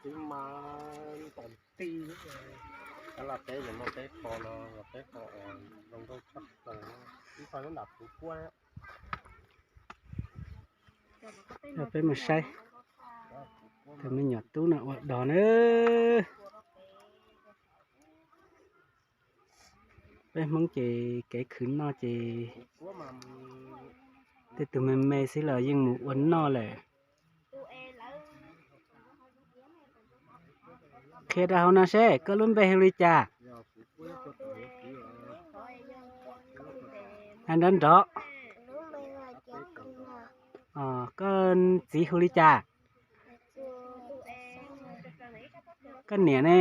Teb mas ntom ti, los teb no, teb pos no, los teb pos zoo nkauj tshaj plaws, ib qho nyob nram Phuv Kuab. Peb mus saib tus me nyuam tub no ua dog na. Peb Hmoob ces kev khwv noj ces tej tus me me xwb los yeej mus ua noj lawm. Qhia rau hauv no seb koj lub npe hu li cas? Hais nrov nrov. Koj txiv hu li cas? Koj niam ne?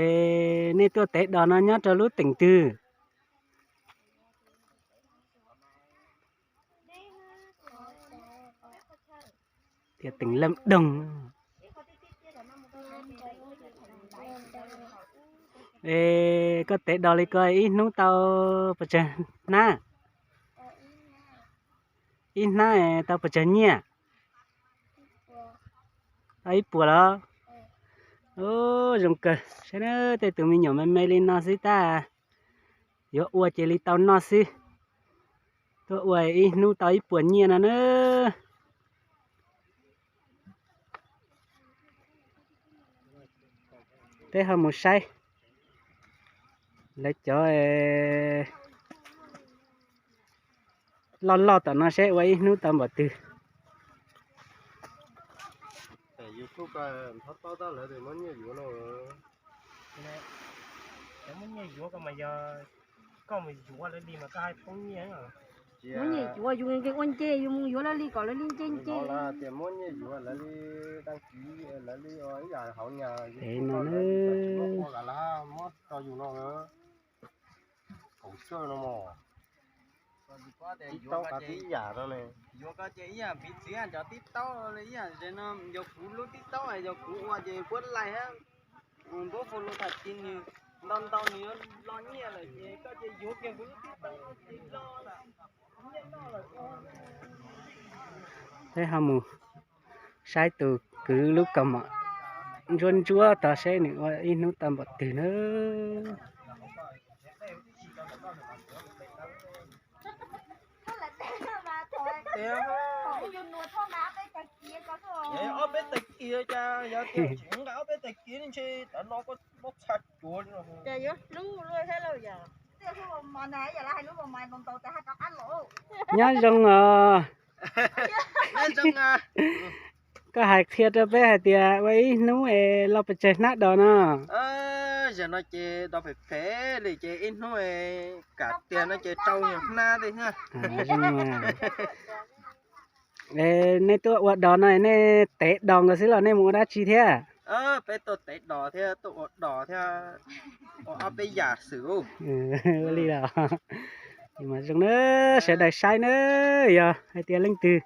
Es nej tuaj tev dos no nyob rau lub teem twg? Tias teem Leej Doog. Es koj tev dos li ko ib hnub tau pes tsawg hnab? Ib hnab tau pes tsawg nyiaj? Tau ib puas los? Zoo kawg, saib na, tej tus me nyuam me me li no xwb tab, yuav ua ces li tau noj xwb. Tuaj ua ib hnub tau ib puas nyiaj no na. Peb ho mus saib lawv cov loj loj tom no seb ua ib hnub tau npaum twg. Cov muab nyiaj yuav ko mas yog koj mus yuav lawv li mas koj hais poob nyiaj. Muab nyiaj yuav yus nkees ua nce, yus mus yuav lawv li kom lawv li nce nce. Tias muab nyiaj yuav lawv li, daj kiv lawv li, ib yam hauv nyas YouTube no lawv li, muab ua kam lab muab rau yus no. Kaum tsawg no mos. Tib taub qab tib yam no ne. Yuav ko ces ib yam piv txwv cov tib taub li, ib yam ze no yog kuv lub tib taub, yog kuv ua ces puab laig hab, puab follow tham ci nws ntau ntau nws yuav los nyiaj lawm ces koj ces yuav kiag kuv lub tib taub ces los. Peb ho mus saib tus kwv lub kaus mom ntsuab ntsuab tod seb nws ua ib hnub tau npaum twg na. Ob peb tag kis cas yog tias tsis nqa ob peb tag kis ntshe tav no koj muab txha cuav li no. Nyob zoo os. Koj hais qhia rau peb hais tias ua ib hnub es los pes tsawg hnab dos no? Zaum no ces dos phem phem li ces ib hnub kam tiag no ces rau nyuag hnab thiab. Nej tuaj ua dos no nej tev dos nkaus xwb los nej mus ua dab tsi thiab? Peb tuaj tev dos thiab tuaj ua dos thiab, ua ob peb yam xwb. Ua li los mas zoo na, sawv daws saib na, yog hais tias leej twg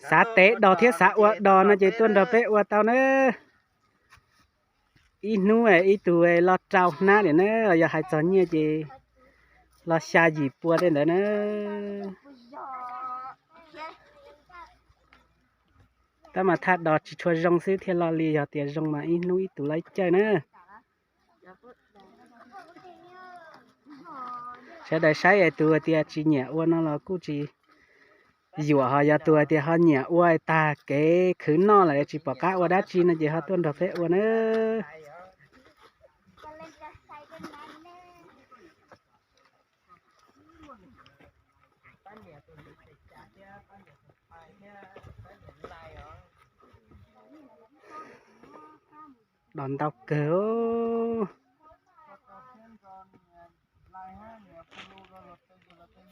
xav tev dos thiab xav ua dos no ces tuaj nrog peb ua tau na. Ib hnub ib tug los rau hnab li na, yog hais txog nyiaj ces los xya yim pua tej ntawd na. Tab mas thaj dos tsis tshua zoo xwb thiaj los li, yog tias zoo mas ib hnub ib tug los ib caij na. Sawv daws saib es tus hais tias tsis nyiam ua no los kuj tsis yuam, ho yog tus hais tias ho nyiam ua tag kev khwv noj lawm tsis pom qab ua dab tsi no ces ho tuaj nrog peb ua na. Dos ntau kawg. Lais hab niam pw lug rau luag tej yug luag tej